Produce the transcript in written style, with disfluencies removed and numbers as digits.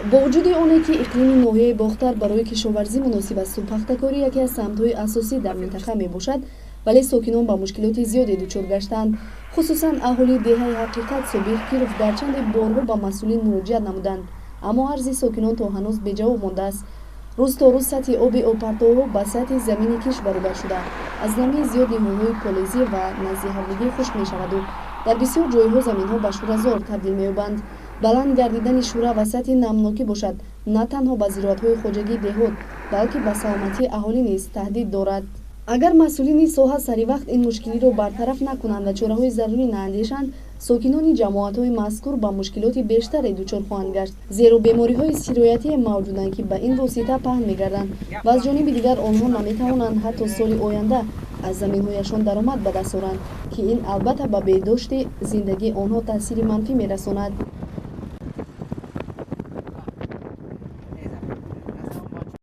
Бо вуҷуди оне ки иқлими ноҳияи Бохтар барои кишоварзӣ муносиб асту пахтакорӣ яке аз самтҳои асосӣ дар минтақа мебошад, вале сокинон ба мушкилоти зиёде дучор гаштанд. Хусусан аҳолии деҳаи Ҳақиқат Собир Киров гарчанде борҳо ба масъулин муроҷиат намуданд, аммо арзи сокинон то ҳанӯз беҷавоб мондааст. Рӯз то рӯз сатҳи оби обпартовҳо ба сатҳи замини кишт баробар шуда, аз намии зиёд ниҳолҳои полезӣ ва наздиҳавлигӣ хушк мешаваду дар бисёр ҷойҳо заминҳо ба шӯразор табдил меёбанд. Баланд гардидани шӯра ва сатҳи намнокӣ бошад, на танҳо ба зироатҳои хоҷагии деҳот, балки ба саломатии аҳолӣ низ таҳдид дорад. Агар масъулини соҳа саривақт ин мушкилиро бартараф накунанд ва чораҳои зарурӣ наандешанд, сокинони ҷамоатҳои мазкур ба мушкилоти бештаре дучор хоҳанд гашт, зеро бемориҳои сироятие мавҷуданд, ки ба ин восита паҳн мегарданд ва аз ҷониби дигар онҳо наметавонанд ҳатто соли оянда аз заминҳояшон даромад ба даст оранд, ки ин албатта ба беҳдошти зиндагии онҳо таъсири манфӣ мерасонад.